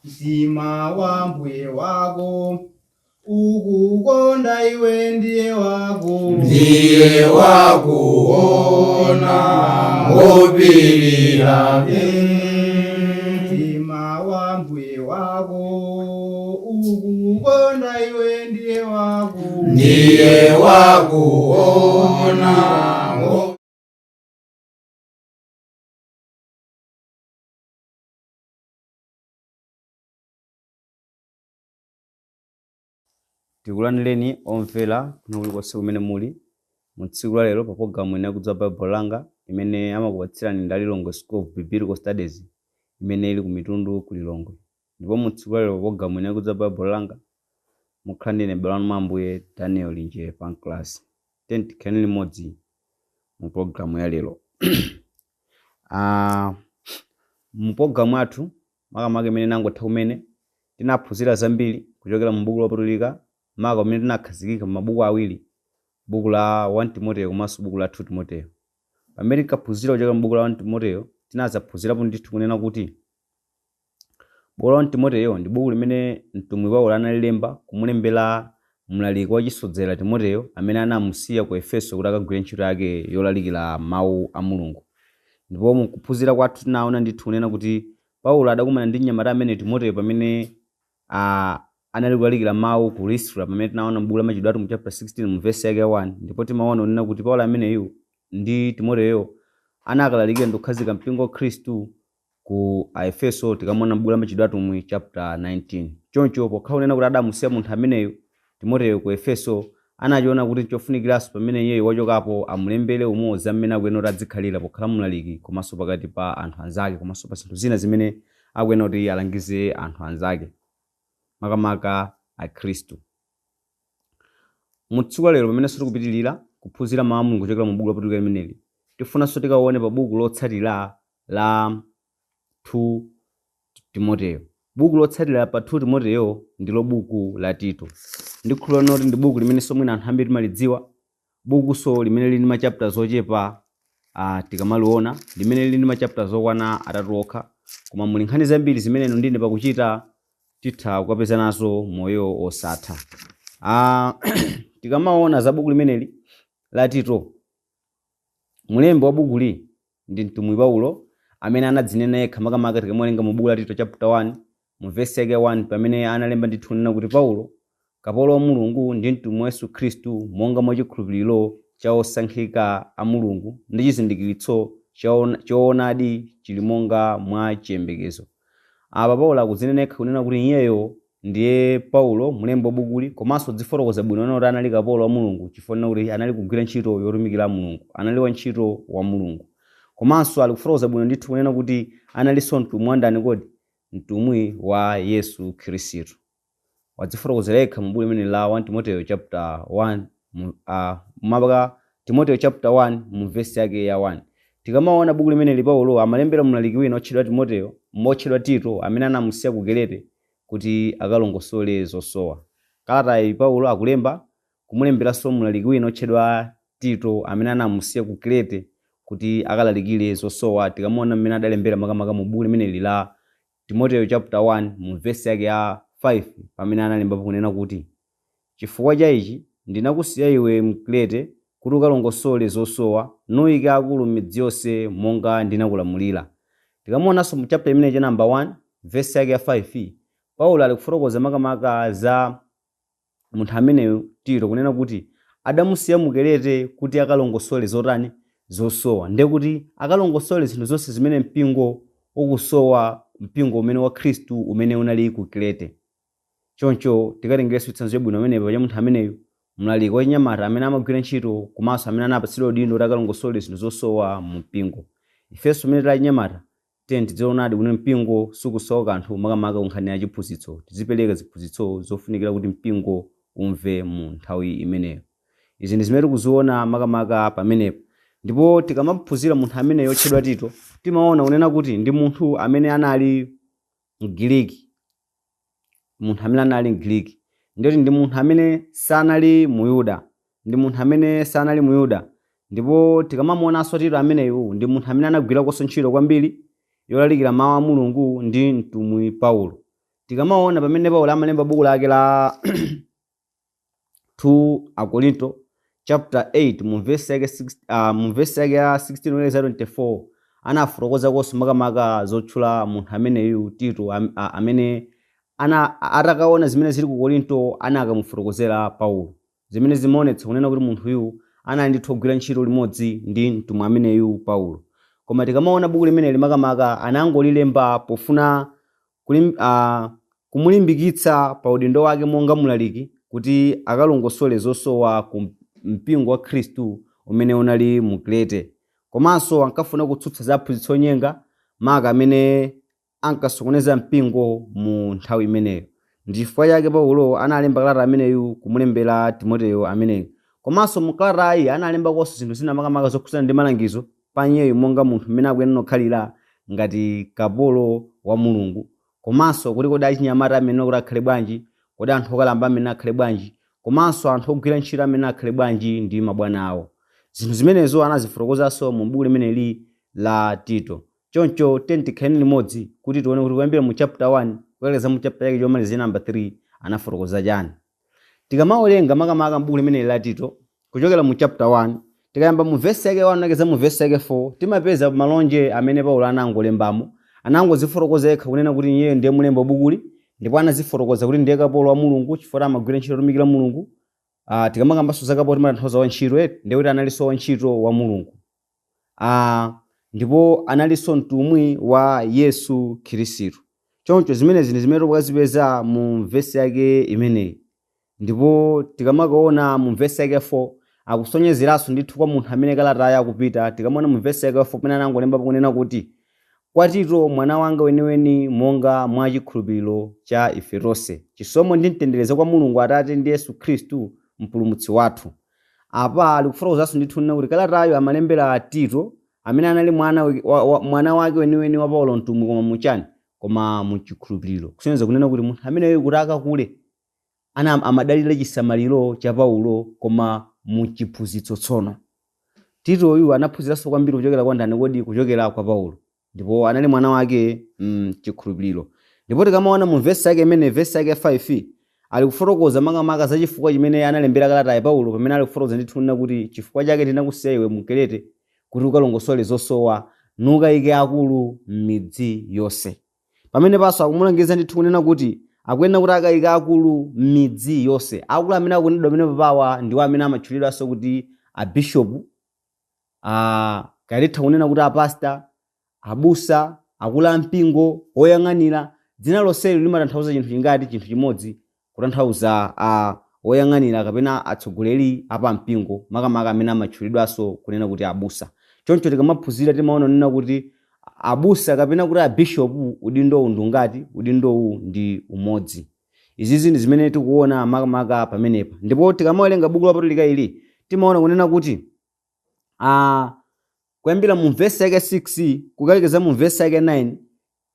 Mtima wa mbuye wako ukukonda iwe ndiye wako Ndiye wakuona ngopirira. Mtima wa mbuye wako ukukonda iwe ndiye wako Ndiye wakuona. Tikulandireni omvera kuno kulikonse kumene muli mu tsiku la lero pa pologalamu ina Kudziwa Baibulo Langa imene amakupatsirani ndi Lilongwe School of Biblical Studies imene ili ku Mitundu ku Lilongwe. Ndipo mu tsiku la lero pa pologalamu ina Kudziwa Baibulo Langa mukhala ndi ine m'bale wanu mwa Ambuye Daniel Linje Pancras. Tiyeni tikhaleni limodzi mu pologalamu ya lero. Mu pologalamu yathu makamaka imene inangotha kumene tinaphunzira zambiri kuchokera mu buku lopatulika, maka pamene tinakhazikika mu mabuku awiri, buku la 1 Timoteyo komanso buku la 2 Timoteyo. Pamene tinkaphunzira kuchokera mu buku la 1 Timoteyo, tinadzaphunzirapo ndithu kunena kuti buku la 1 Timoteyo ndi buku limene mtumwi Paulo analilemba kumulembera mlaliki wachisodzera Timoteyo amene anamusiya ku Efeso kuti akagwire ntchito yake yolalikira mawu a Mulungu. Ndipo mukuphunzira kwathu tinaona ndithu kunena kuti Paulo adakumana ndi mnyamata amene Timoteyo pamene anali kulalikira mawu ku Listra, pamene tinaona m'buku la Machitidwe mu chapter 16 mu verse yake ya 1, ndipo timaona kunena kuti Paulo ameneyu ndi Timoteyo anakalalikira ndi kukhazika mpingo wa Khristu ku Aefeso, tikamaona m'buku la Machitidwe Atumwi chapter 19. Choncho pokhala kunena kuti adamusiya munthu ameneyu Timoteyo ku Efeso, anachiona kuti nchofunikiranso pamene iyeyo wachokapo amulembere umodzi amene akuyenera kuti adzikhalira pokhala mlaliki komanso pakati pa anthu anzake komanso pa zinthu zina zimene akuyenera kuti alangize anthu anzake, makamaka Akhristu. Mu tsiku la lero pamenenso tikupitirira kuphunzira mawu a Mulungu kuchokera mu buku lopatulika limeneli, tifunanso tikaone pa buku lotsatira la 2 Timoteyo. Buku lotsatira pa 2 Timoteyo ndilo buku la Tito. Ndikhulupirira kuti ndi buku limenenso mwina anthu ambiri timalidziwa, bukunso limene lili ndi machapters ochepa tikamaliona, limene lili ndi machapters okwana atatu okha, koma muli nkhani zambiri zimene inu ndine pakuchita titha kukapeza nazo moyo osatha. Tikamaona za buku limeneli la Tito, mulembi wa bukuli ndi mtumwi Paulo amene anadzinena yekha, makamaka tikamawerenga mu buku la Tito chapter 1 mu verse yake 1, pamene analemba ndithu kunena kuti Paulo, kapolo wa Mulungu ndi mtumwi wa Yesu Khristu, monga mwa chikhulupiriro cha osankhika a Mulungu ndi chizindikiritso choonadi chili monga mwa chiyembekezo. Apa Paulo akudzinena yekha kunena kuti iyeyo ndiye Paulo mlembi wa bukuli, komanso dzifotokoza bwino kunena kuti anali kapolo wa Mulungu chifukwa kunena kuti anali kugwira ntchito yotumikira Mulungu, anali wantchito wa Mulungu. Komanso ali kufotokoza bwino ndithu kunena kuti analinso mtumwi wa ndani kodi? Mtumwi wa Yesu Khristu. Wadzifotokozera yekha mu buku limene la 1 Timoteyo chapter 1 maka Timoteyo chapter 1 mu verse yake ya 1. Tikamaona buku limeneli Paulo amalembera mlaliki wina otchedwa Timoteyo, otchedwa Tito, amene anamusiya ku Kerete kuti akalongosole zosowa. Kalata iyi Paulo akulemba kumulemberanso mlaliki wina otchedwa Tito amene anamusiya ku Krete kuti akalalikire zosowa. Tikamaona mmene adalembera makamaka mu buku limeneli la Timoteyo chapter 1 mu verse yake ya 5, pamene analembapo kunena kuti, chifukwa cha ichi ndinakusiya iwe m'Krete kuti ukalongosole zosowa, nuyike akulu m'midzi yonse monga ndinakulamulira. Tikamaonanso mu chapter imeneyi cha number 1 verse yake ya 5, Paulo ali kufotokoza makamaka za munthu ameneyu Tito kunena kuti adamusiya mu Kerete kuti akalongosole zotani? Zosowa. Ndiye kuti akalongosole zinthu zonse zimene mpingo ukusowa, mpingo umene wa Khristu umene unali ku Krete. Choncho tikatengerenso chitsanzo chabwino pamenepa cha munthu ameneyu, mlaliki wachinyamata amene amagwira ntchito komanso amene anapatsidwa udindo kuti akalongosole zinthu zosowa mu mpingo. Ifenso pamene tili achinyamata, tiyeni tidzionadi kuti mpingo sukusowa kanthu makamaka ku nkhani ya chiphunzitso. Tizipereka ziphunzitso zofunikira kuti mpingo umve mu nthawi imeneyo. Izi ndi zimene tikuziona makamaka pamenepo. Ndipo tikamaphunzira munthu ameneyo otchedwa Tito, timaona kunena kuti ndi munthu amene anali Mgiriki. Munthu amene anali Mgiriki. Ndiyoti ndi munthu amene sanali Muyuda. Ndi munthu amene sanali Muyuda. Ndipo tikamamuonanso Tito ameneyu ndi munthu amene anagwirakonso ntchito kwambiri yolalikira mawu a Mulungu ndi mtumwi Paulo. Tikamaona pamene Paulo amalemba buku lake la 2 Akorinto chapter 8 mu verse yake 6, mu verse yake ya 16 kulekeza 24, anafotokozakonso makamaka zotchula munthu ameneyu Tito, amene atakaona zimene zili ku Korinto anakamufotokozera Paulo, zimene zimaonetsa kunena kuti munthuyu anali ndithu kugwira ntchito limodzi ndi mtumwi ameneyu Paulo. Koma tikamaona buku limeneli makamaka anangolilemba pofuna kumulimbikitsa pa udindo wake monga mlaliki, kuti akalongosole zosowa ku mpingo wa Khristu umene unali mu Krete. Komanso ankafuna kutsutsa za aphunzitsi onyenga maka amene ankasokoneza mpingo mu nthawi imeneyo. Ndi chifukwa chake Paulo analemba kalata ameneyu kumulembera Timoteyo ameneyu. Komanso mu kalatayi analembakonso zinthu zina makamaka zokhudzana ndi malangizo pa iyeyu monga munthu mmene akuyenera kukhalira ngati kapolo wa Mulungu, komanso kuti kodi achinyamata amene kuti akhale bwanji, kodi anthu okalamba amene akhale bwanji, komanso anthu ogwira ntchito amene akhale bwanji ndi mabwana awo. Zinthu zimenezo anazifotokozanso mu buku limeneli la Tito. Choncho tikhale limodzi kuti tione kuti kuyambira mu chapter 1 kukalekeza mu chapter yake chomaliza number 3 anafotokoza chani. Tikamawerenga makamaka m'buku limeneli la Tito kuchokera mu chapter 1, tikayamba mu verse yake 1 kulekeza mu verse yake 4, timapeza malonje amene Paulo anangolembamo. Anangozifotokoza yekha kunena kuti iye ndiye mulembi wa bukuli, ndipo anazifotokoza kuti ndiye kapolo wa Mulungu chifukwa amagwira ntchito yotumikira Mulungu. Tikamakambanso za kapolo timatanthauza wantchito eti, ndiye kuti analinso wantchito wa Mulungu, ndipo analinso mtumwi wa Yesu Khristu. Choncho zimenezi ndi zimene tikazipeza mu vesi yake imeneyi. Ndipo tikamakaona mu vesi yake 4, akusonyezeranso ndithu kwa munthu amene kalatayo akupita. Tikamaona mu vesi yake 4 pamene anangolembapo kunena kuti, "Kwa Tito, mwana wanga weniweni monga mwa chikhulupiriro cha ife tonse, chisomo ndi mtendere kwa Mulungu Atate ndi Yesu Khristu mpulumutsi wathu." Apa ali kufotokozanso ndithu kunena kuti kalatayo amalembera Tito amene anali mwana wake weniweni wa Paulo mtumwi, koma muchani? Koma muchikhulupiriro. Kusonyeza kunena kuti munthu ameneyo kuti akakule ana amadalira chisamaliro cha Paulo, koma muchiphunzitso. Tsono Titoyu anaphunziranso kwambiri kuchokera kwa ndani kodi? Kuchokera kwa Paulo, ndipo anali mwana wake mchikhulupiriro. Ndipo tikamaona mu vesi yake imene, vesi yake 5, ali kufotokoza makamaka za chifukwa chimene analembera kalatayi Paulo, pamene ali kufotokoza ndithu kunena kuti, "Chifukwa chake ndinakusiya iwe mu Krete, kuti ukalongosole zosowa, nukayike akulu m'midzi yonse." Pamene paso akumulangiza ndithu kunena kuti akuyenera kuti akayike akulu m'midzi yonse. Akulu amene akunenedwa pamene papawa ndiwo amene amatchulidwanso kuti abishopu, kaya kunena kuti apasta, abusa, akulu ampingo, oyang'anira. Dzina lonseli limatanthauza chinthu chingati? Chinthu chimodzi, kutanthauza oyang'anira kapena atsogoleri apampingo, makamaka amene amatchulidwanso kunena kuti abusa. Choncho tikamaphunzira timaona kunena kuti abusa kapena kuti abishopu, udindowu ndi ungati? Udindowu ndi umodzi. Izizi ndi zimene tikuona makamaka pamenepa. Ndipo tikamawerenga buku lopatulika ili timaona kunena kuti kuyambira mu vesi yake 6 kukalekeza mu vesi yake 9,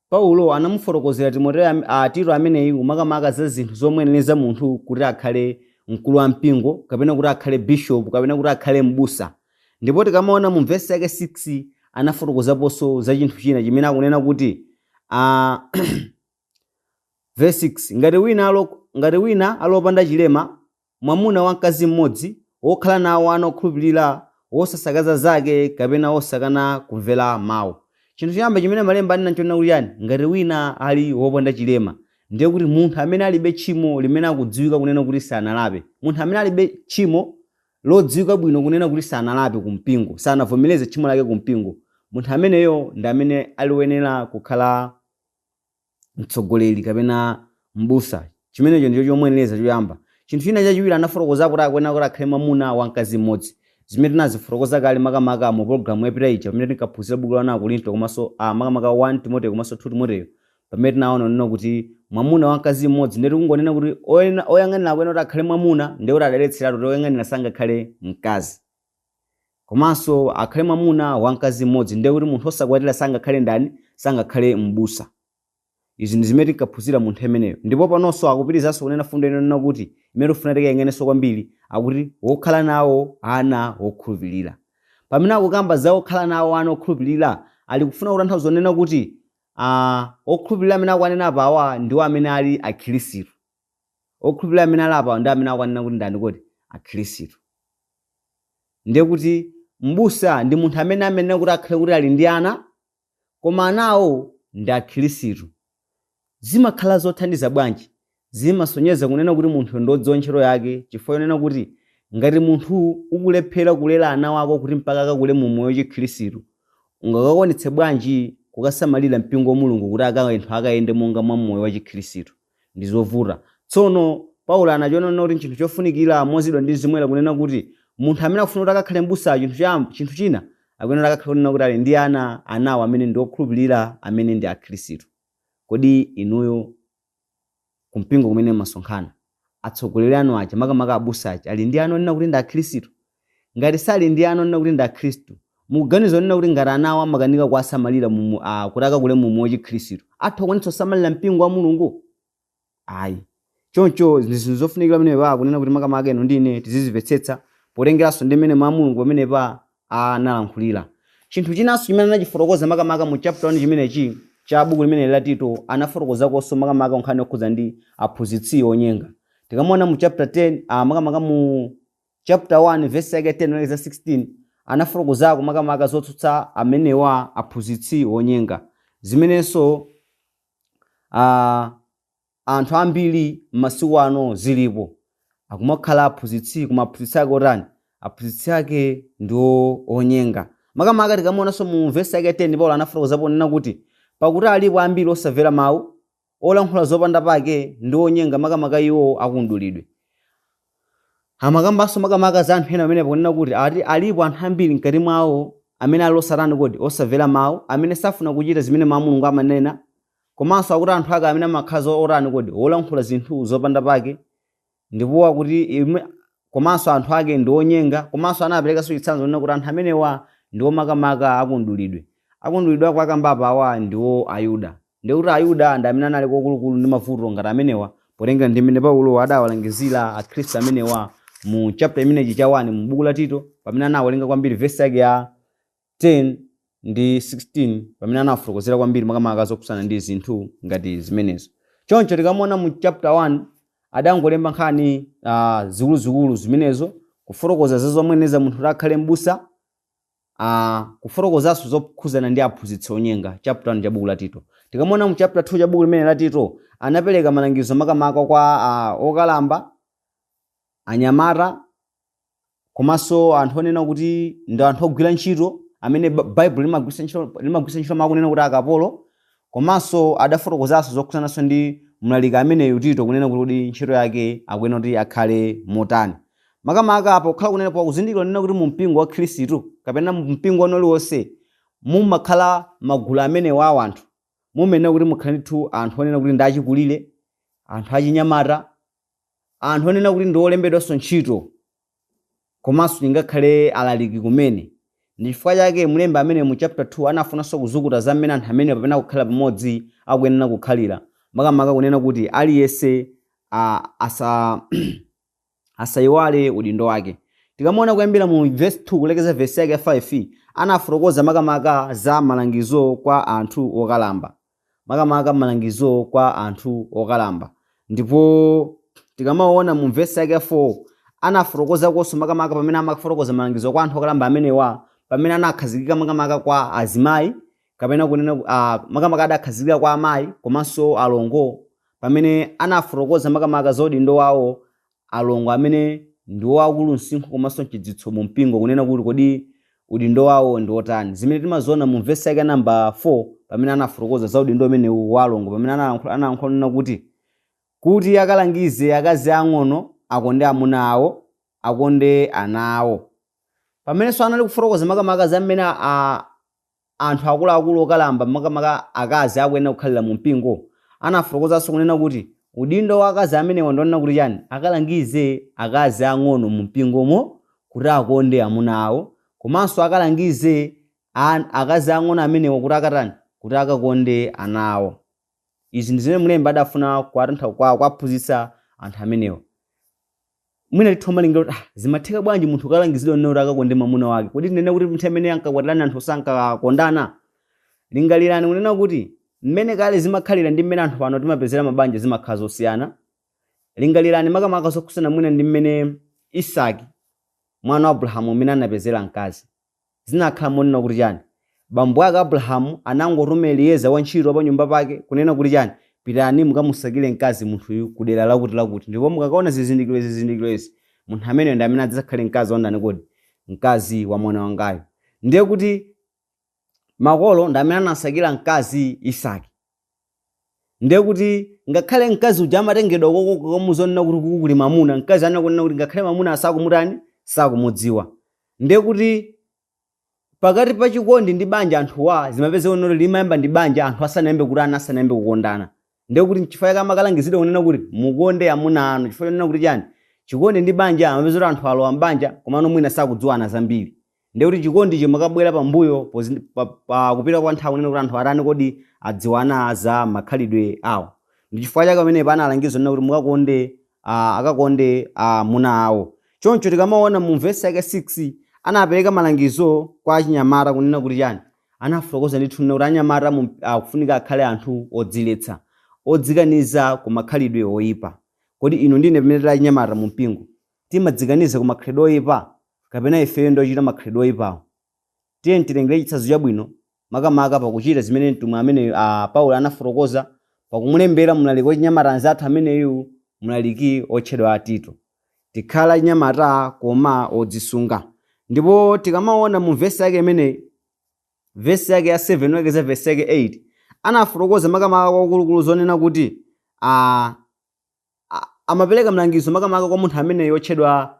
Paulo anamufotokozera Timoteyo, Tito ameneyu, makamaka za zinthu zomuyenereza munthu kuti akhale mkulu wa mpingo, kapena kuti akhale bishop, kapena kuti akhale mbusa. Ndipo tikamaona mu vesi yake 6, anafotokozaponso za chinthu china chimene akunena kuti, verse 6, Ngati wina alopanda chilema, mwamuna wa mkazi mmodzi, wokhala nawo ana okhulupirira, wosasakaza zake kapena wosakana kumvera mawu." Chinthu choyamba chimene malemba anena nchonena kuti yani? Ngati wina ali wopanda chilema, ndiye kuti munthu amene alibe tchimo limene akudziwika kunena kuti sanalape, munthu amene alibe tchimo lodziwika bwino kunena kuti sanalape kumpingo, sanavomereze tchimo lake kumpingo, munthu ameneyo ndi amene ali woyenera kukhala mtsogoleri kapena mbusa. Chimenecho ndicho chomuyenereza choyamba. Chinthu china chachiwiri anafotokoza kuti akuyenera kuti akhale mwamuna wa mkazi mmodzi, zimene tinazifotokoza kale makamaka mu pologalamu yapita ija pamene tinkaphunzira buku la Akorinto komanso makamaka 1 Timoteyo komanso 2 Timoteyo, pamene tinaona kunena kuti mwamuna wa mkazi mmodzi, ndiye tikungonena kuti oyang'anira akuyenera kuti akhale mwamuna, ndiye kuti adaletseratu kuti oyang'anira sangakhale mkazi, komanso akhale mwamuna wa mkazi mmodzi, ndiye kuti munthu osakwatira sangakhale ndani? Sangakhale mbusa. Izi ndi zimene tinkaphunzira mu nthawi imeneyo. Ndipo panonso akupitirizanso kunena fundo inonena kuti imene tikufuna tikayang'anenso kwambiri, akuti wokhala nawo ana wokhulupirira. Pamene akukamba za wokhala nawo ana okhulupirira, ali kufuna kutanthauza kunena kuti Okhulupirira amene akuwanena apawa ndiwo amene ali akhirisitu. Okhulupirira amene ali apawa ndi amene akuwanena kuti ndani kodi? Akhirisitu. Ndiye kuti m'busa ndi munthu amene amenena kuti akhale kuti ali ndi ana, koma anawo ndi akhirisitu. Zimakhala zothandiza bwanji? Zimasonyeza kunena kuti munthu ndodziwa ntchito yake, chifukwa chonena kuti ngati munthu ukulephera kulera ana wako kuti mpaka akakule mu moyo wachikhirisitu, ungakakwanitse bwanji kukasamalira mpingo wa Mulungu kuti anthu akayende monga mwa moyo wachikhirisitu? Ndi zovuta. Tsono Paulo anachiona kuti chinthu chofunikira mozidwa ndi Mzimu Woyera kunena kuti munthu amene akufuna kuti akakhale m'busa, chinthu china akuyenera akakhale kunena kuti ali ndi ana, anawo amene ndi okhulupirira, amene ndi akhirisitu. Kodi inuyo kumpingo kumene mmasonkhana, atsogoleri anu aja, makamaka abusa aja, ali ndi ana onena kuti ndi akhirisitu? Ngati sali ndi ana onena kuti ndi akhristu, mukuganiza onena kuti ngati anawo amakanika kuwasamalira kuti akakule mu moyo wachikhirisitu, atha kukwanitsa kusamalira mpingo wa Mulungu? Ayi. Choncho ndi zinthu zofunikira pamenepa kunena kuti makamaka inu ndi ine tizizimvetsetsa, potengeranso ndi mmene mawu a Mulungu pamenepa analankhulira. Chinthu chinanso chimene anachifotokoza makamaka mu chapter 1 chimenechi cha buku limeneli la Tito, anafotokozakonso makamaka nkhani yokhudza ndi aphunzitsi onyenga. Tikamaona mu chapter 10, makamaka mu chapter 1 verse yake 10 kulekeza 16, anafotokozako makamaka zotsutsa amenewa aphunzitsi onyenga, zimenenso anthu ambiri m'masiku ano zilipo. Akumakhala aphunzitsi, koma aphunzitsi ake otani? Aphunzitsi ake ndi onyenga. Makamaka tikamaonanso mu verse yake 10, Paulo anafotokozapo kunena kuti pakuti alipo ambiri osamvera mawu, olankhula zopanda pake, ndi onyenga, makamaka iwo akumdulidwe. Amakambanso makamaka za anthu ena pamene kunena kuti alipo anthu ambiri mkati mwawo amene ali osatani kodi? Osamvera mawu, amene safuna kuchita zimene mawu a Mulungu amanena, komanso akuti anthu ake amene amakhala otani kodi? Olankhula zinthu zopanda pake, ndipo akuti komanso anthu ake ndi onyenga. Komanso anaperekanso chitsanzo kunena kuti anthu amenewa ndi omakamaka akumdulidwe. Akumdulidwe ako akamba apawa ndiwo Ayuda. Ndiye kuti Ayuda ndi amene anali kwakulukulu ndi mavuto ngati amenewa, potengera ndi mmene Paulo adawalangizira akhristu amenewa mu chapter imenechi cha 1 mu buku la Tito, pamene anawerenga kwambiri verse yake ya 10 ndi 16, pamene anafotokozera kwambiri makamaka zokhudzana ndi zinthu ngati zimenezo. Choncho tikamaona mu chapter 1 adangolemba nkhani zikuluzikulu zimenezo, kufotokoza za zomweneza munthu kuti akhale m'busa, kufotokozanso zokhudzana ndi aphunzitsi onyenga, chapter 1 cha buku la Tito. Tikamaona mu chapter 2 cha buku limene la Tito, anapereka malangizo makamaka kwa okalamba, anyamata, komanso anthu onena kuti ndi anthu ogwira ntchito amene Bible limagwiritsa ntchito mawu kunena kuti akapolo. Komanso adafotokozanso zokhudzananso ndi mlaliki ameneyu Tito, kunena kuti kodi ntchito yake akuyenera kuti akhale motani. Makamaka apo kukhala kunena pakuzindikira kunena kuti mu mpingo wa Khristu kapena mu mpingo uliwonse mumakhala magulu amenewa a anthu, mumenera kuti mukhale ndithu anthu onena kuti ndi achikulire, anthu achinyamata, anthu onena kuti ndi olembedwanso ntchito, komanso ingakhale alaliki kumene. Ndi chifukwa chake mlembi amene mu chapter 2 anafunanso kuzukuta za mmene anthu amene kapena kukhala pamodzi akuyenera kukhalira, makamaka kunena kuti aliyense asayiwale udindo wake. Tikamaona kuyambira mu verse 2 kulekeza verse yake ya 5, anafotokoza makamaka za malangizo kwa anthu okalamba, makamaka malangizo kwa anthu okalamba. Ndipo tikamaona mu verse yake ya 4, anafotokozakonso makamaka pamene amafotokoza malangizo kwa anthu okalamba amenewa, pamene anakhazikika makamaka kwa azimayi, kapena kunena, makamaka adakhazikika kwa amayi komanso alongo, pamene anafotokoza makamaka za udindo wawo alongo amene ndi akulu msinkhu komanso mchidziwitso mu mpingo, kunena kuti kodi udindo wawo ndi otani, zimene timaziona mu verse yake namba 4, pamene anafotokoza za udindo umenewu wa alongo, pamene anayankhula kunena kuti akalangize akazi ang'ono akonde amuna awo, akonde ana awo. Pamenenso anali kufotokoza makamaka za mmene anthu akuluakulu okalamba, makamaka akazi, akuyenera kukhalira mu mpingo, anafotokozanso kunena kuti udindo wa akazi amenewa ndionena kuti chani? Akalangize akazi ang'ono mu mpingomo kuti akonde amuna awo, komanso akalangize akazi ang'ono amenewa kuti akatani? Kuti akakonde ana awo. Izi ndi zimene mlembi adafuna kuwaphunzitsa anthu amenewa. Mwina tithu malingaliro kuti zimatheka bwanji munthu kalangizidwa nene kuti akakonde mwamuna wake? Kodi tinene kuti nthawi imene ankakwatirana anthu sankakondana? Lingalirani kunena kuti Mmene kale zimakhalira ndi mmene anthu pano timapezera mabanja zimakhala zosiyana. Lingalirani makamaka zokhudzana mwina ndi mmene Isaki mwana wa Abrahamu mmene anapezera mkazi. Zinakhala monena kuti chani? Bambo ake Abrahamu anangotuma Elieza wantchito wa panyumba pake kunena kuti chani? Pitani mukamusakire mkazi munthuyu kudera lakuti lakuti, ndipo mukakaona zizindikiro izi zizindikiro izi, munthu ameneyo ndi amene adzakhale mkazi wa ndani kodi? Mkazi wa mwana wangayo. Ndiye kuti makolo ndi amene anasakira mkazi Isaki. Ndiye kuti ngakhale mkazi uja amatengedwa koko kamuzonena kuti kuku kuli mamuna, mkazi anakunena kuti ngakhale mamuna asakumutani, sakumudziwa. Ndiye kuti pakati pa chikondi ndi banja anthuwa zimapezeka kuti limayamba ndi banja anthu asanayambe kuti ana asanayambe kukondana. Ndiye kuti nchifukwa chake amakalangizidwa kunena kuti mukonde amuna anu, chifukwa chonena kuti chani? Chikondi ndi banja amapeza kuti anthu alowa m'banja komano mwina sakudziwana zambiri. Ndiye kuti chikondi chimakabwera pambuyo pa kupita kwa nthawi kunena kuti anthu atani kodi adziwana za makhalidwe awo. Ndi chifukwa chake pamenepa analangiza kunena kuti mukakonde akakonde amuna awo. Choncho tikamaona mu vesi yake 6 anapereka malangizo kwa achinyamata kunena kuti chani? Anafotokoza ndithu kunena kuti anyamata akufunika akhale anthu odziletsa, odzikaniza ku makhalidwe oyipa. Kodi inu ndine pamene tili achinyamata mu mpingo timadzikaniza ku makhalidwe oyipa kapena ifeyo ndochita makhalidwe oyipawo? Tiye tilengere chitsanzo chabwino makamaka pakuchita zimene mtumwi ameneyu Paulo anafotokoza pakumulembera mlaliki wachinyamata anzathu ameneyu, mlaliki otchedwa Tito. Tikhala achinyamata koma odzisunga. Ndipo tikamaona mu vesi yake imeneyi, vesi yake ya 7 kulekeza vesi yake 8, anafotokoza makamaka kwakulukulu zonena kuti amapereka mlangizo makamaka kwa munthu ameneyu otchedwa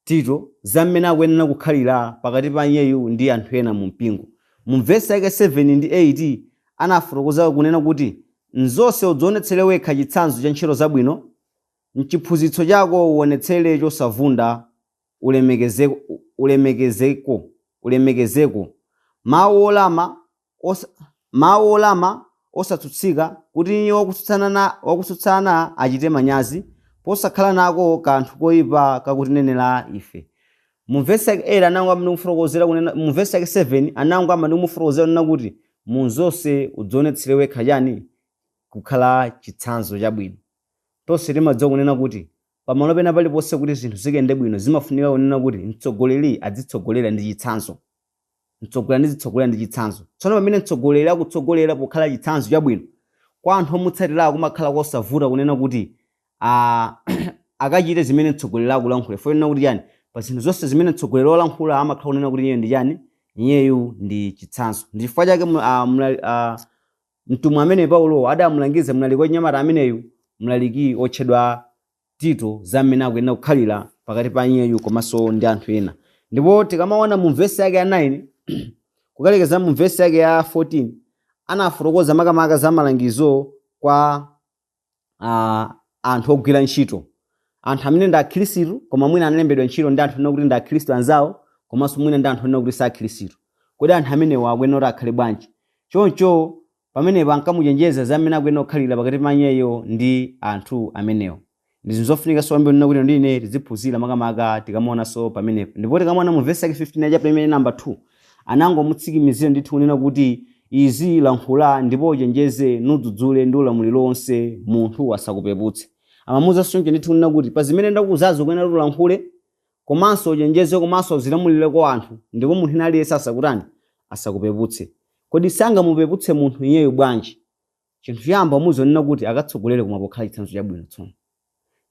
Tito za mmene akuyenera kukhalira pakati pa iyeyu ndi anthu ena mu mpingo. Mu vesi yake 7 ndi 8 anafotokoza kunena kuti nzonse udzionetsere wekha chitsanzo cha ntchito zabwino, mchiphunzitso chako uonetsere chosavunda, ulemekezeko mawu olama mawu olama osatsutsika, kuti iye wakutsutsana achite manyazi, posakhala nako kanthu koyipa kakutinenera ife. Mu vesi yake 8 anango amene kumufotokozera kunena, mu vesi yake 7 anango amene kumufotokozera kunena kuti mu zonse udzionetsere wekha chani? Kukhala chitsanzo chabwino. Tonse timadziwa kunena kuti pamalo pena paliponse kuti zinthu zikayende bwino zimafunika kunena kuti mtsogoleri adzitsogolera ndi chitsanzo. Mtsogoleri adzitsogolera ndi chitsanzo. Tsono pamene mtsogoleri akutsogolera pokhala chitsanzo chabwino kwa anthu omutsatirawo, kumakhala kosavuta kunena kuti akachite zimene mtsogoleri akulankhula. Chifukwa chonena kuti chani? Pa zinthu zonse zimene mtsogoleri walankhula amakhala kunena kuti iyeyo ndi chani? Iyeyu ndi chitsanzo. Ndi chifukwa chake mtumwi amene Paulo adamulangiza mlaliki wachinyamata ameneyu, mlaliki otchedwa Tito, za mmene akuyenera kukhalira pakati pa iyeyu komanso ndi anthu ena. Ndipo tikamaona mu vesi yake ya 9 kukalekeza mu vesi yake ya 14, anafotokoza makamaka za malangizo kwa anthu ogwira ntchito, anthu amene ndi akhristu koma mwina analembedwa ntchito ndi anthu onena kuti ndi akhristu anzawo, komanso mwina ndi anthu onena kuti si akhristu. Kodi anthu amenewa akuyenera kuti akhale bwanji? Choncho pamenepo ankamuchenjeza za mmene akuyenera kukhalira pakati pa iyeyo ndi anthu amenewo. Ndi zinthu zofunikanso kwambiri kunena kuti ndine tiziphunzira makamaka tikamaonanso pamenepo. Ndipo tikamaona mu vesi yake 15 ya chapter imene namba 2, anangomutsikimizira ndithu kunena kuti izi lankhula ndipo uchenjeze nudzudzule ndi ulamuliro wonse, munthu asakupeputse. Amamuwuzanso choncho ndithu kunena kuti pa zimene ndakuwuzazo kuyenera kuti ulankhule komanso uchenjeze komanso uzilamulire kwa anthu, ndipo munthu ina aliyense asakutani, asakupeputse. Kodi sangamupeputse munthu iyeyo bwanji? Chinthu choyamba umuzonena kuti akatsogolere koma pokhala chitsanzo chabwino. Tsono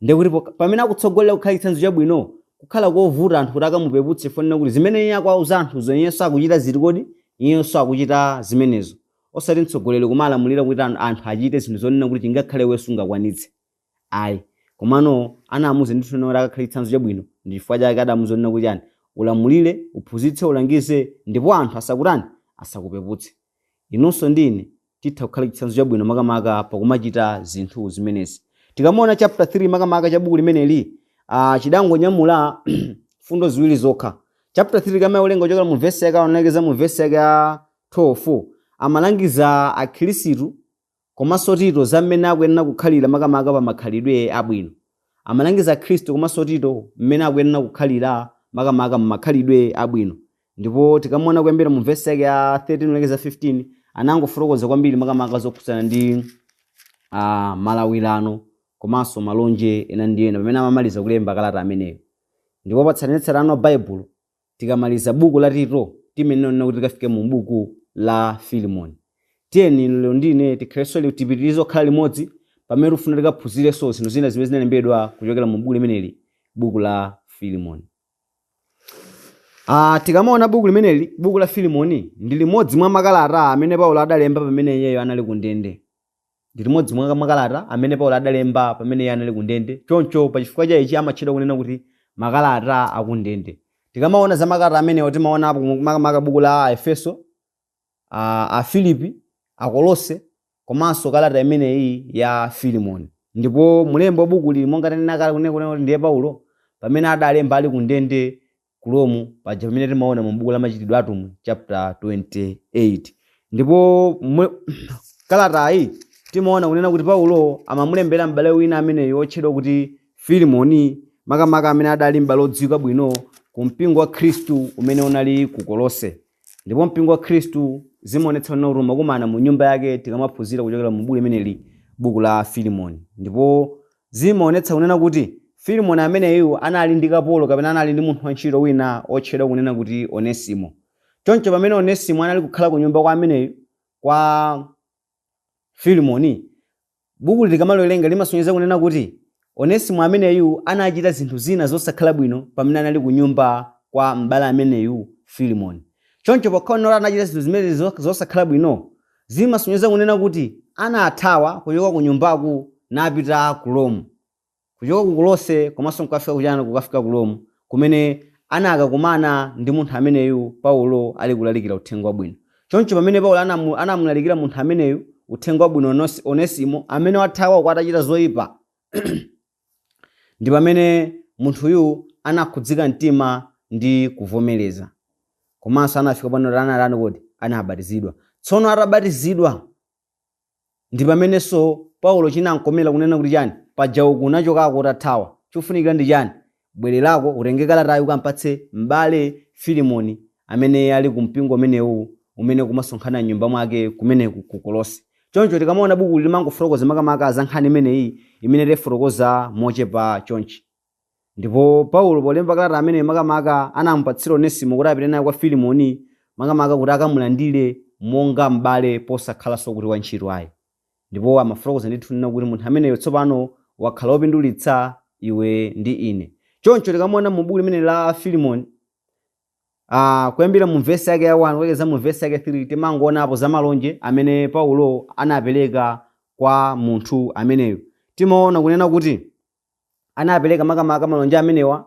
ndiye kuti pamene akutsogolera kukhala chitsanzo chabwino, kukhala kovuta anthu kuti akamupeputse, fonena kuti zimene iye akuwauza anthuzo iyenso akuchita ziti kodi? Iyenso akuchita zimenezo. Osati mtsogoleri kumalamulira kuti anthu achite zinthu zonena kuti chingakhale iwe sungakwanitse, ayi. Komano anamuuza ndithu kuti akakhale chitsanzo chabwino. Ndi chifukwa chake adamuuza kunena kuti chani? Ulamulire, uphunzitse, ulangize, ndipo anthu asakutani, asakupeputse. Inunso ndi ine titha kukhala chitsanzo chabwino makamaka pakumachita zinthu zimenezi. Tikamaona chapter 3 makamaka cha buku limeneli, chidangonyamula fundo ziwiri zokha. Chapter 3 kamawerenga kuchokera mu vesi yake aonekeza mu vesi yake ya 12, amalangiza akhristu komanso Tito za mmene akuyenera kukhalira makamaka pa makhalidwe abwino. Amalangiza Khristu komanso Tito mmene akuyenera kukhalira makamaka mu makhalidwe abwino. Ndipo tikamaona kuyambira mu vesi yake ya 13 kulekeza 15, Anangofotokoza kwambiri makamaka zokhudzana ndi malawirano komanso malonje ena ndi ena pamene amamaliza kulemba kalata ameneyo. Ndipo patsatanetsatane wa Baibulo, tikamaliza buku la Tito, timenena kuti tikafike mu buku la Filimoni. Tiyeni lero ndine tikhalenso tipitirize kukhala limodzi pamene tifuna tikaphunzirenso zinthu zina zimene zinalembedwa kuchokera mu buku limeneli, buku la Filimoni. Tikamaona buku limeneli, buku la Filimoni, ndi limodzi mwa makalata amene Paulo adalemba pamene iyeyo anali ku ndende. Ndi limodzi mwa makalata amene Paulo adalemba pamene iye anali ku ndende. Choncho pachifukwa cha ichi amatchedwa kunena kuti makalata akundende. Tikamaona za makalata amenewo, timaonapo makamaka buku la Efeso, a Filipi, Akolose komanso kalata imeneyi ya Filimoni. Ndipo mulembi wa buku lili, monga tanena kale kunena kuti ndiye Paulo, pamene adalemba ali ku ndende ku Rome, paja pamene timaona mu buku la Machitidwe Atumwi chapter 28. Ndipo kalatayi timaona kunena kuti Paulo amamulembera m'bale wina ameneyo otchedwa kuti Filimoni, makamaka amene adali m'bale odziwika bwino ku mpingo wa Khristu umene unali ku Kolose. Ndipo mpingo wa Khristu zimaonetsa kunena kuti umakumana mu nyumba yake, tikamaphunzira kuchokera mu buku limeneli, buku la Filimoni. Ndipo zimaonetsa kunena kuti Filimoni ameneyu anali ndi kapolo kapena anali ndi munthu wantchito wina otchedwa kunena kuti Onesimo. Choncho pamene Onesimo anali kukhala ku nyumba kwa ameneyu, kwa Filimoni, buku likamalowerenga limasonyeza kunena kuti Onesimo ameneyu anachita zinthu zina zosakhala bwino pamene anali ku nyumba kwa m'bale ameneyu Filimoni. Choncho pokhala anachita zinthu zimene zosakhala bwino, zimasonyeza kunena kuti anathawa kuchoka ku nyumbaku napita ku Rome, kuchoka ku Kolose komanso kukafika kuchana, kukafika ku Rome, kumene anakakumana ndi munthu ameneyu Paulo ali kulalikira uthenga wabwino. Choncho pamene Paulo anamulalikira munthu ameneyu uthenga wabwino, Onesimo amene wathawa kwa atachita zoyipa, ndi pamene munthuyu anakhudzika mtima ndi kuvomereza, komanso anafika pano analani kuti anabatizidwa. Tsono atabatizidwa, ndi pamenenso Paulo chinamkomera kunena kuti chani? Paja uku unachokako utathawa, chofunikira ndi chani? Bwererako, utenge kalatayi ukampatse m'bale Filimoni amene ali ku mpingo umenewu umene kumasonkhana m'nyumba mwake kumeneku ku Kolose. Choncho tikamaona buku limangofotokoza makamaka za nkhani imeneyi imene tifotokoza mochepa chonchi. Ndipo Paulo polemba kalata amene makamaka anamupatsira Onesimo kuti apite naye kwa Filimoni, makamaka kuti akamulandire monga m'bale, posakhalanso kuti wantchito ayi. Ndipo amafotokoza ndithu nena kuti munthu ameneyo tsopano wakhala wopindulitsa iwe ndi ine. Choncho tikamaona mu buku limene la Filimoni, kuyambira mu vesi yake ya 1 kulekeza mu vesi yake 3, timangoonapo za malonje amene Paulo anapereka kwa munthu ameneyo. Timaona kunena kuti anapereka makamaka malonje amenewa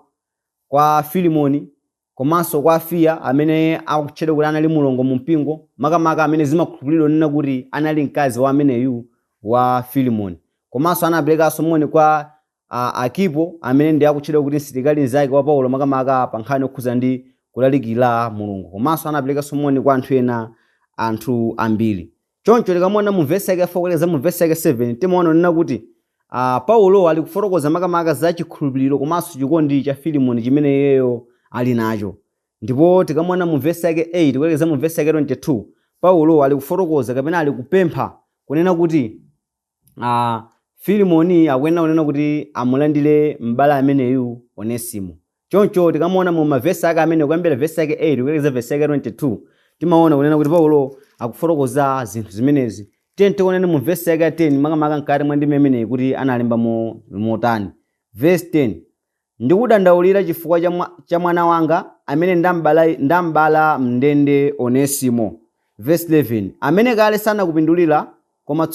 kwa Filimoni komanso kwa Afiya amene akutchedwa kuti anali mulongo mu mpingo, makamaka amene zimakhulupiridwa kunena kuti anali mkazi wa ameneyu wa Filimoni. Komanso anaperekanso moni kwa Akipo amene ndi akutchedwa kuti msilikali mnzake wa Paulo, makamaka pa nkhani yokhuza ndi kulalikira Mulungu. Komanso anaperekanso moni kwa anthu ena, anthu ambiri. Choncho tikamaona mu vesi yake 4 kulekeza mu vesi yake 7, timaona kunena kuti Paulo ali kufotokoza makamaka za chikhulupiriro komanso chikondi cha Filimoni chimene iyeyo ali nacho. Ndipo tikamaona mu vesi yake 8 kulekeza mu vesi yake 22, Paulo ali kufotokoza kapena ali kupempha kunena kuti Filimoni akuyenera kunena kuti amulandire m'bale ameneyu Onesimo. Choncho tikamaona mu mavesi ake amene kuyambira vesi yake 8 kulekeza vesi yake 22, timaona kunena kuti Paulo akufotokoza zinthu zimenezi. Tiye tionene mu vesi yake ya 10, makamaka mkati mwa ndime imeneyi, kuti analemba motani. Vesi 10: "Ndikudandaulira chifukwa cha mwana wanga amene ndambala mndende Onesimo." Vesi 11: "Amene kale sanakupindulira, koma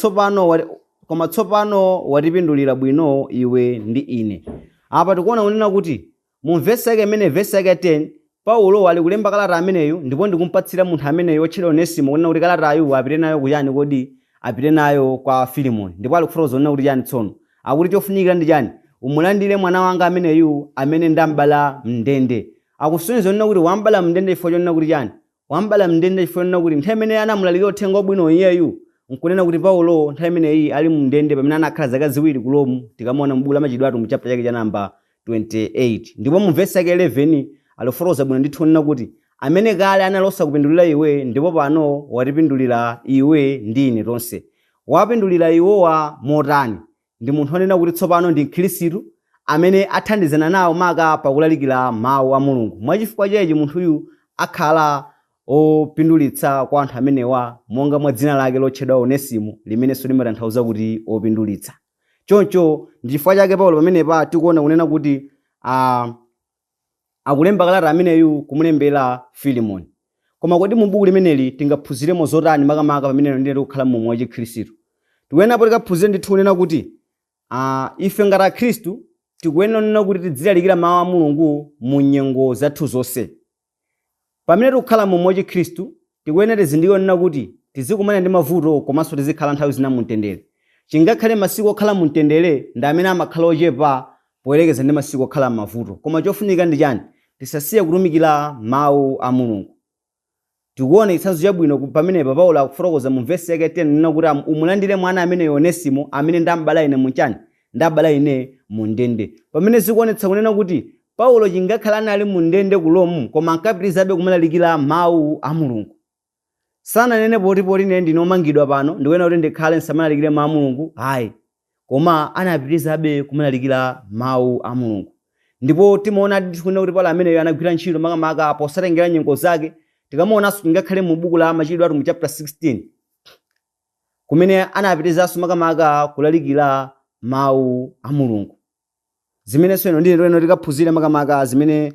tsopano watipindulira bwino iwe ndi ine." Apa tikuona kunena kuti mu vesi yake imene, vesi yake 10, Paulo ali kulemba kalata ameneyu ndipo ndikumpatsira munthu ameneyu otchedwa Onesimo kunena kuti kalatayu apite nayo kuchani kodi? Apite nayo kwa Filimoni. Ndipo ali kufotokoza kunena kuti chani tsono? Akuti chofunikira ndi chani? "Umulandire mwana wanga ameneyu amene ndambala mndende." Akusonyeza kunena kuti wambala mndende chifukwa chonena kuti chani? Wambala mndende chifukwa chonena kuti nthawi imene anamulalikira uthenga wabwino iyeyu, nkunena kuti Paulo nthawi imeneyi ali mndende pamene anakhala zaka 2 ku Rome, tikamaona m'buku la Machitidwe Atumwi chapter chake cha namba 28. Ndipo mu vesi yake 11 alifotokoza bwino ndithu kunena kuti Amene kale anali osakupindulira iwe, ndipo pano watipindulira iwe ndi ine tonse. Wapindulira iwowa motani? Ndi munthu onena kuti tsopano ndi mkhristu amene athandizana nawo maka pakulalikira mawu a Mulungu. Mwachifukwa chechi munthuyu akhala opindulitsa kwa anthu amenewa, monga mwa dzina lake lotchedwa Onesimo, limenenso limatanthauza kuti opindulitsa. Choncho ndi chifukwa chake Paulo pamenepa tikuona kunena kuti akulemba kalata ameneyu kumulembera Filimoni. Koma kodi mu buku limeneli tingaphunziremo zotani makamaka pamene ndine tikukhala mu moyo wa chikhristu? Tikuyenapo tikaphunzire ndithu kunena kuti ife ngati akhristu tikuyenera kunena kuti tidzilalikira mawu a Mulungu mu nyengo zathu zonse. Pamene tikukhala mu moyo wa chikhristu, tikuyenera tizindikire kunena kuti tizikumana ndi mavuto komanso tizikhala nthawi zina mu mtendere. Chingakhale masiku okhala mu mtendere ndi amene amakhala ochepa poyerekeza ndi masiku okhala m'mavuto. Koma chofunika ndi chani? Tisasiye kutumikira mawu a Mulungu. Tikuona chitsanzo chabwino pamenepa Paulo akufotokoza mu vesi yake 10 kunena kuti umulandire mwana ameneyo Onesimo, amene ndambala ine mu chani? Ndabala ine mu ndende. Pamene zikuonetsa kunena kuti Paulo chingakhale anali mu ndende ku Rome, koma ankapitirizabe kumalalikira mawu a Mulungu. Sananene poti ine ndine omangidwa pano, ndikuyenera kuti ndikhale ndisamalalikire mawu a Mulungu, ayi. Koma anapitirizabe kumalalikira mawu a Mulungu. Ndipo timaona ndithu kunena kuti Paulo ameneyo anagwira ntchito makamaka posatengera nyengo zake. Tikamaonanso chingakhale mu buku la Machitidwe Atumwi chapter 16, kumene anapitirizanso makamaka kulalikira mawu a Mulungu. Zimenenso ino ndine toyeno tikaphunzire makamaka zimene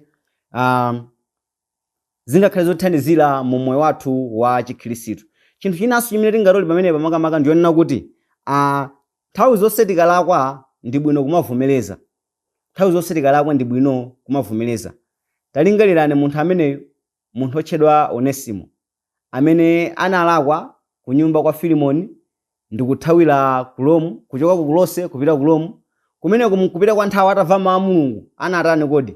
zingakhale zothandizira mu moyo wathu wa chikhristu. Chinthu chinanso chimene tingatole pamenepa makamaka ndiyonena kuti nthawi zonse tikalakwa ndi bwino kumavomereza. Nthawi zonse tikalakwa ndi bwino kumavomereza. Talingalirani munthu ameneyu, munthu otchedwa Onesimo, amene analakwa ku nyumba kwa Filimoni ndikuthawira ku Rome, kuchoka ku Kolose kupita ku Rome. Kumeneko mkupita kwa nthawi atamva mawu a Mulungu, anatani kodi?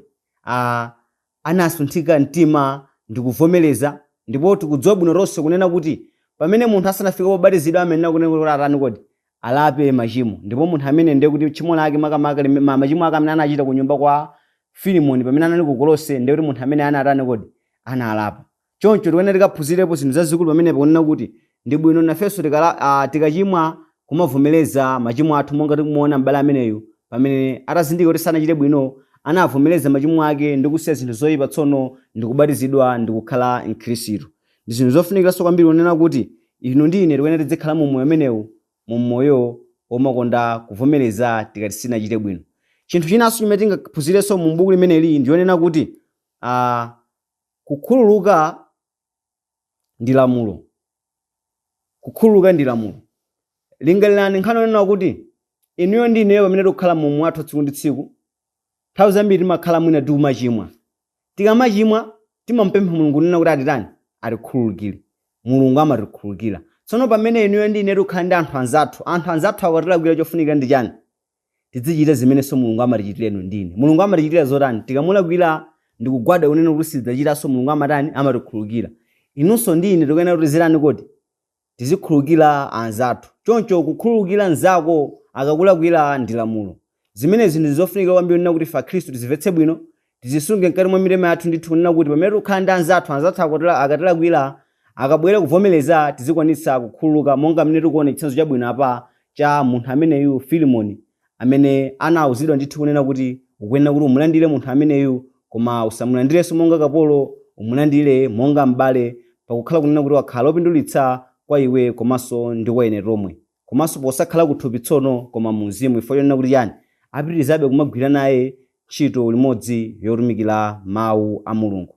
Anasunthika mtima ndikuvomereza. Ndipo tikudziwa bwino tonse kunena kuti pamene munthu asanafike pobatizidwa amayenera kunena kuti atani kodi? Alape machimo. Ndipo munthu amene ndiye kuti tchimo lake makamaka machimo ake amene anachita ku nyumba kwa Filimoni pamene anali ku Kolose, ndiye kuti munthu amene anatani kodi? Analapa. Choncho tikuyenera tikaphunzirepo zinthu zazikulu pamenepo kunena kuti ndi bwino nafenso tikachimwa kumavomereza machimo athu, monga tikumuona m'bale ameneyu pamene atazindikira kuti sanachite bwino, anavomereza machimo ake ndi kusiya zinthu zoyipa tsono ndikubatizidwa ndikukhala mkhristu. Ndi zinthu zofunikiranso kwambiri kunena kuti inu ndi ine tikuyenera tizikhala mu moyo umenewu, mu moyo womakonda kuvomereza tikati sinachite bwino. Chinthu chinanso chimene tingaphunzirenso mu buku limeneli ndiyonena kuti kukhululuka ndi lamulo. Kukhululuka ndi lamulo. Lingalirani nkhani yonena kuti inuyo ndi ineyo pamene tikukhala mu moyo wathu tsiku ndi tsiku, nthawi zambiri timakhala mwina tikumachimwa. Tikamachimwa timampempha Mulungu kunena kuti atitani? Atikhululukire. Mulungu amatikhululukira. Tsono pamene inuyo ndi ine tikukhala ndi anthu anzathu, anthu anzathu akatilakwira, chofunikira ndi chani? Tidzichita zimenenso Mulungu amatichitira inu ndi ine. Mulungu amatichitira zotani? Tikamulakwira ndikugwada kunena kuti sitidzachitanso, Mulungu amatani? Amatikhululukira. Inunso ndi ine tikuyenera kuti tizitani kodi? Tizikhululukira anzathu. Choncho kukhululukira mnzako akakulakwira ndi lamulo. Zimenezi ndi zofunikira kwambiri kunena kuti ife akhristu tizimvetse bwino, tizisunge mkati mwa mitima yathu ndithu kunena kuti pamene tikukhala ndi anzathu, anzathu akatilakwira, akabwera kuvomereza, tizikwanitsa kukhululuka, monga mmene tikuona chitsanzo chabwino apa cha munthu ameneyu Filimoni, amene anawuzidwa ndithu kunena kuti ukuyenera kuti umulandire munthu ameneyu, koma usamulandirenso monga kapolo, umulandire monga m'bale, pakukhala kunena kuti wakhala wopindulitsa kwa iwe komanso ndi kwa ine tomwe, komanso posakhala kuthupi tsono koma mu mzimu, chifukwa chonena kuti chani? Apitirizabe kumagwira naye ntchito limodzi yotumikira mawu a Mulungu.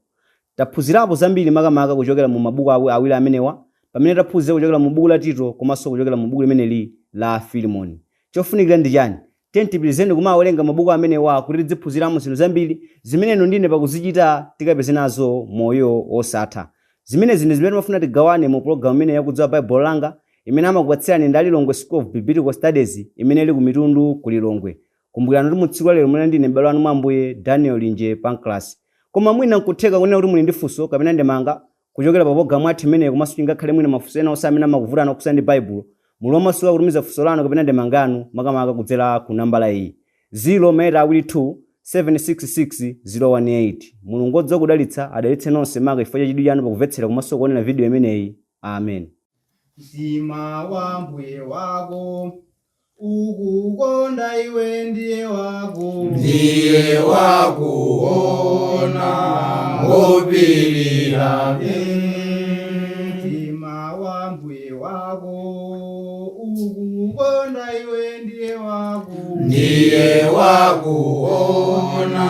Taphunzirapo zambiri makamaka kuchokera mu mabuku awiri amenewa, pamene taphunzira kuchokera mu buku la Tito komanso kuchokera mu buku limeneli la Filimoni. Chofunikira ndi chani? Tiyeni tipitirizeni kumawerenga mabuku amenewa kuti tidziphunziramo zinthu zambiri zimene inu ndi ine pakuzichita tikapeze nazo moyo wosatha. Zimenezi ndi zimene timafuna tigawane mu pulogalamu imeneyi ya Kudziwa Baibulo Langa, imene amakupatsirani ndi a Lilongwe School of Biblical Studies imene ili ku Mitundu ku Lilongwe. Kumbukirani kuti mu tsiku la lero munali ndi ine m'bale wanu mwa Ambuye, Daniel Linje Pancras. Koma mwina nkutheka kunena kuti muli ndi funso kapena ndemanga kuchokera pa pologalamu yathu imeneyi, komanso chingakhale mwina mafunso ena onse amene amakuvutani okhudzana ndi Baibulo, muli omasuka kutumiza funso lanu kapena ndemanga yanu makamaka kudzera ku nambala iyi: 0 maeta awiri 2 766 018. Mulungu odziwa kudalitsa adalitse nonse maka chifukwa cha chidwi chanu pakumvetsera komanso kuonera video imeneyi. Amen. Mtima wa mbuye wako ukukonda iwe ndiye wako. Ndiye wakuona ngopilira. Mtima wa mbuye wako ukukonda iwe ndiye wako. Ndiye wakuona.